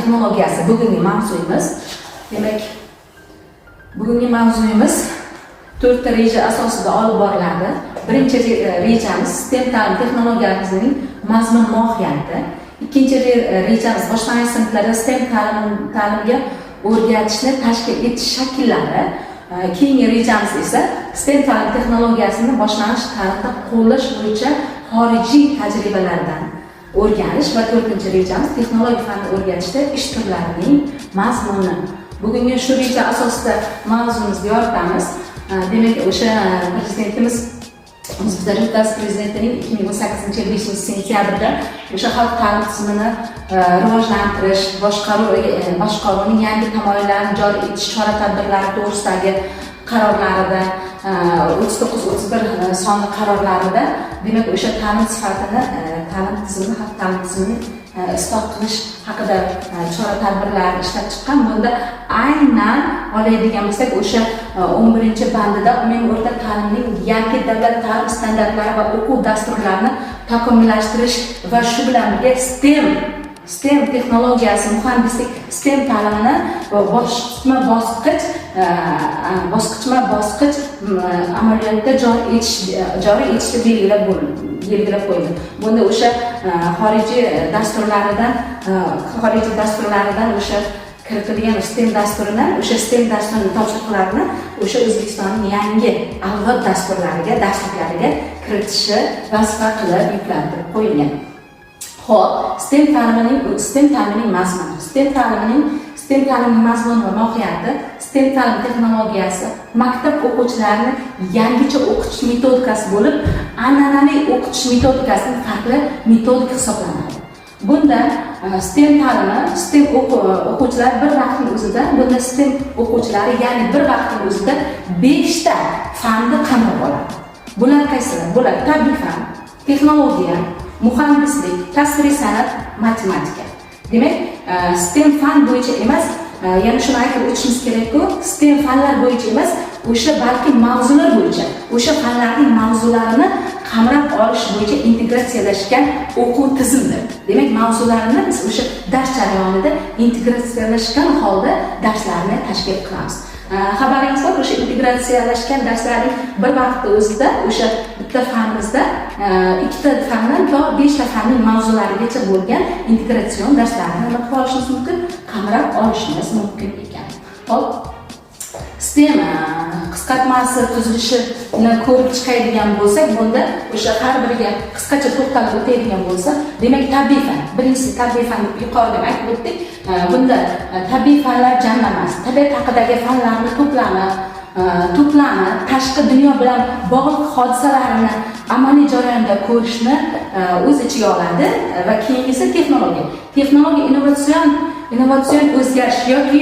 Texnologiyasi bugungi mavzuyimiz. Demak, bugungi mavzuyimiz to'rtta reja asosida olib boriladi. Birinchi rejamiz STEM ta'lim texnologiyasining mazmun mohiyati. Ikkinchi rejamiz boshlang'ich sinflarda STEM ta'limga o'rgatishni tashkil etish shakllari. Keyingi rejamiz esa STEM ta'lim texnologiyasini boshlang'ich ta'limda qo'llash bo'yicha xorijiy tajribalardan o'rganish va to'rtinchi rejamiz texnologiya fanni o'rgatishda ish turlarining mazmuni. Bugungi shu reja asosida mavzumizni yoritamiz. Demak, o'sha prezidentimiz, O'zbekiston Respublikasi Prezidentining 2018 yil 5 sentyabrda o'sha xalq ta'lim tizimini rivojlantirish, boshqaruvning yangi tamoyillarini joriy etish chora tadbirlari to'g'risidagi qarorlarida, 3931 sonli qarorlarida, demak, o'sha ta'lim sifatini, ta'lim tizimini, xalq ta'lim tizimini isloh qilish haqida chora tadbirlarni ishlab chiqqan. Bunda aynan oladigan bo'lsak, o'sha 11-bandida umumiy o'rta ta'limning yangi davlat ta'lim standartlari va o'quv dasturlarini takomillashtirish va shu bilan birga STEM texnologiyasi, muhandislik, STEM ta'limini bosqichma bosqich amaliyotda joriy etishni belgilab qo'yildi. Bunda o'sha xorijiy dasturlaridan o'sha kiritilgan STEM dasturini, o'sha STEM dasturining topshiriqlarini o'sha O'zbekistonning yangi avlod dasturlariga, darsliklariga kiritishi vazifa qilib yuklantirib qo'yilgan. Xo'p, STEM ta'limining mazmuni, STEM ta'limining mazmuni va mohiyati. STEM ta'lim texnologiyasi maktab o'quvchilarini yangicha o'qitish metodikasi bo'lib, an'anaviy o'qitish metodikasidan farqli metodik hisoblanadi. Bunda STEM ta'limi, STEM o'quvchilari bir vaqtning o'zida, bunda STEM o'quvchilari, ya'ni bir vaqtning o'zida beshta fanni qamrab oladi. Bular qaysilar? Bular tabiiy fan, texnologiya, muhandislik, tasviriy san'at, matematika. Demak, STEM fan bo'yicha emas, yana shuni aytib o'tishimiz kerakku, STEM fanlar bo'yicha emas, o'sha balki mavzular bo'yicha, o'sha fanlarning mavzularini qamrab olish bo'yicha integratsiyalashgan o'quv tizimdir. Demak, mavzularni biz o'sha dars jarayonida integratsiyalashgan holda darslarni tashkil qilamiz. Xabaringiz bor, o'sha integratsiyalashgan darslarning bir vaqtda o'zida o'sha bitta fanimizda ikkita fandan to beshta fanning mavzularigacha bo'lgan integratsion darslarni nima qilib olishimiz mumkin? Qamrab olishimiz mumkin ekan. Xo'p, STEM qisqartmasi tuzilishini ko'rib chiqadigan bo'lsak, bunda o'sha har biriga qisqacha to'xtalib o'tadigan bo'lsa, demak, tabiiy fan. Birinchisi tabiiy fan deb yuqorida ham aytib o'tdik. Bunda tabiiy fanlar jamlanmasi, tabiat haqidagi fanlarni to'plami tashqi dunyo bilan bog'liq hodisalarni amaliy jarayonda ko'rishni o'z ichiga oladi. Va keyingisi texnologiya. Texnologiya innovatsion o'zgarish yoki